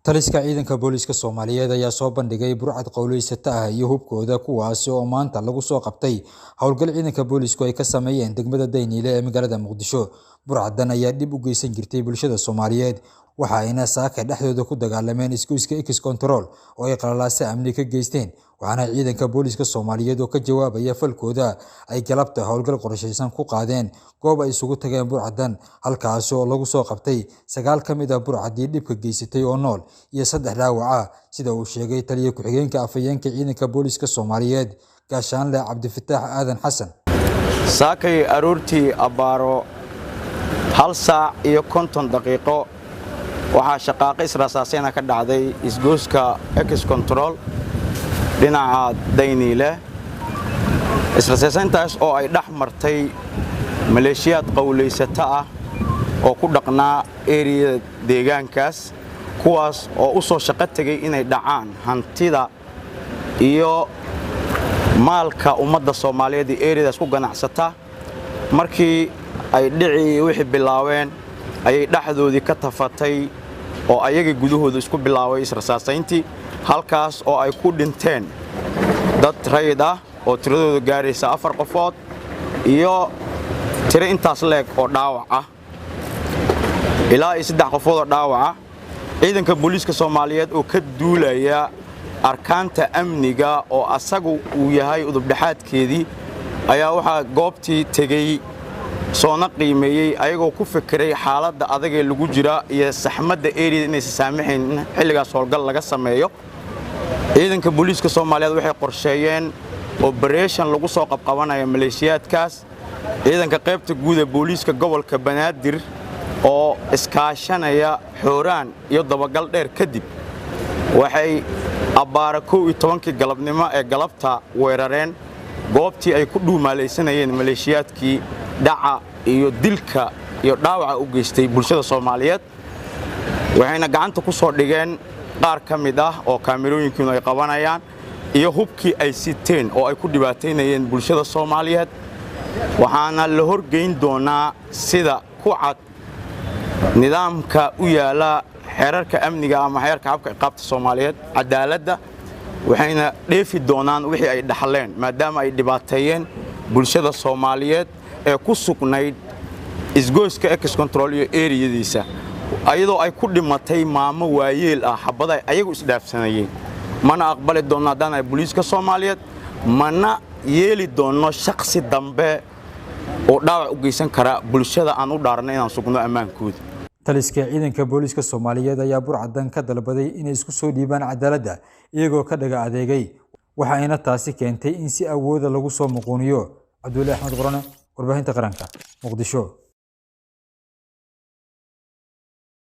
Taliska ciidanka booliiska Soomaaliyeed ayaa soo bandhigay burcad qowleysato ah iyo hubkooda, kuwaasi oo maanta lagu soo qabtay howlgal ciidanka boolisku ay ka sameeyeen degmada Dayniile ee magaalada Muqdisho. Burcadan ayaa dhib u geysan jirtay bulshada Soomaaliyeed, waxa ayna saaka dhexdooda ku dagaalameen isgoyska Ex Control oo ay qalalaase amni ka geysteen, waxaana ciidanka booliiska Soomaaliyeed oo ka jawaabaya falkooda ay galabta howlgal qorsheysan ku qaadeen goob ay isugu tageen burcadan, halkaasi oo lagu soo qabtay 9 ka mid ah burcadii dhibka geysatay oo nool iyo 3 dhaawac ah, sida uu sheegay taliye ku-xigeenka afhayeenka ciidanka booliiska Soomaaliyeed Gaashaanle Cabdifataax Aadan Xasan. Saakay aroortii abbaaro 1 saac iyo 50 daqiiqo waxaa shaqaaqo israasaasayna ka dhacday isgoyska Ex Control dhinaca Dayniile. Israasaysayntaas oo ay dhex martay maleeshiyaad qowleysato ah oo ku dhaqnaa eriyada deegaankaas, kuwaas oo u soo shaqo tegay inay dhacaan hantida iyo maalka ummadda Soomaaliyeed ee eriyadaas ku ganacsata. Markii ay dhicii wixii bilaabeen ayay dhexdoodii ka tafatay oo ayaga gudahooda isku bilaabay israsaasayntii, halkaas oo ay ku dhinteen dad rayid ah oo tiradooda gaaraysa 4 qofood iyo tiro intaas leeg oo dhaawac ah, ilaa iyo 3 qofood oo dhaawac ah. Ciidanka booliiska Soomaaliyeed oo ka duulaya arkaanta amniga oo asagu uu yahay udubdhexaadkeedii ayaa waxaa goobtii tegey soona qiimeeyey, ayagoo ku fekeray xaaladda adagee lagu jira iyo saxmadda eriyada inaysan saamaxayn in xilligaas howlgal laga sameeyo. Ciidanka booliiska Soomaaliyeed waxay qorsheeyeen operation lagu soo qabqabanaya maleeshiyaadkaas. Ciidanka qaybta guud ee booliiska gobolka Banaadir oo iskaashanaya xooraan iyo dabagal dheer kadib waxay abbaara 11kii galabnimo ee galabta weerareen goobtii ay ku dhuumaalaysanayeen maleeshiyaadkii dhaca iyo dilka iyo dhaawaca u geystay bulshada Soomaaliyeed. Waxayna gacanta ku soo dhigeen qaar ka mid ah oo kaamirooyinkiinu ay qabanayaan iyo hubkii ay siteen oo ay ku dhibaataynayeen bulshada Soomaaliyeed. Waxaana la horgeyn doonaa sida ku cad nidaamka u yaala xeerarka amniga ama xeerarka habka ciqaabta Soomaaliyeed cadaaladda, waxayna dheefi doonaan wixii ay dhaxleen maadaama ay dhibaateeyeen bulshada Soomaaliyeed ee ku sugnayd isgoyska Ex Control iyo eriyadiisa, ayadoo ay ku dhimatay maamo waayeel ah xabada ayagu isdhaafsanayeen. Mana aqbali doonno haddaan ay booliiska Soomaaliyeed, mana yeeli doonno shakhsi dambe oo dhaawac u geysan kara bulshada aan u dhaaranay inaan sugno ammaankooda. Taliska ciidanka booliiska Soomaaliyeed ayaa burcadan ka dalbaday inay isku soo dhiibaan cadaaladda iyagoo ka dhaga adeegay, waxa ayna taasi keentay in si awooda lagu soo muquuniyo. Cabdullaahi Axmed Qorane, warbaahinta qaranka, Muqdisho.